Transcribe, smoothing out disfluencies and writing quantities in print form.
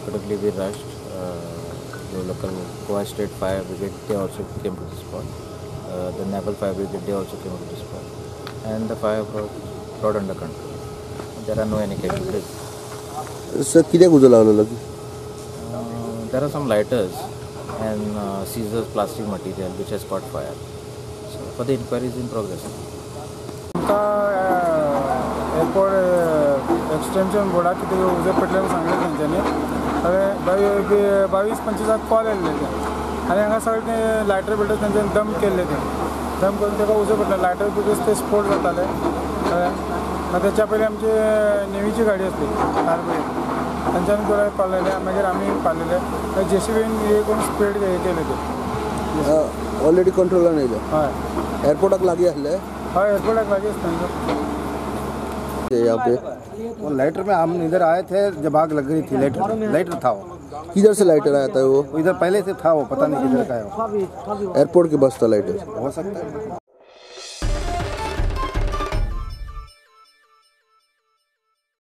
Accordingly, we rushed. The local Goa State Fire Brigade, they also came to the spot. The Naval Fire Brigade, they also came to the spot. And the fire brought under control. There are no any casualties. Sir, कित्याक उजो लागलो? There are some lighters and scissors, plastic material which has caught fire. So for the inquiry is in progress. Airport extension बोर्डाक कितें उजो पेटले म्हूण सांगलें तेंच्यांनी. हांवें 22:25 call येयल्ले ते आनी हांगा सगळे ते लायटर बिल्डर्स तेंच्यांनी दम केल्ले, ते दम करून तेका उजो पेटलो. लायटर बिल्डर्स ते स्फोट जाताले. कळ्ळें. मागीर तेच्या पयलीं आमची नेवीची गाडी आसली फायर ब्रिगेड, तेंच्यांनी पुराय पालयले. मागीर आमी पालयले. जेसीबीन हे करून स्पीड हे केले ते. ऑलरेडी कंट्रोलान येयले. हय, एअरपोर्टाक लागीं आसले. हय, एअरपोर्टाक लागीं आसता. यहाँ पे वो लाइटर में हम इधर आए थे जब आग लग गई थी. लाइटर था वो. किधर से लाइटर आया था वो? इधर पहले से था वो, पता नहीं किधर का है वो. एयरपोर्ट के बस था लाइटर, हो सकता है.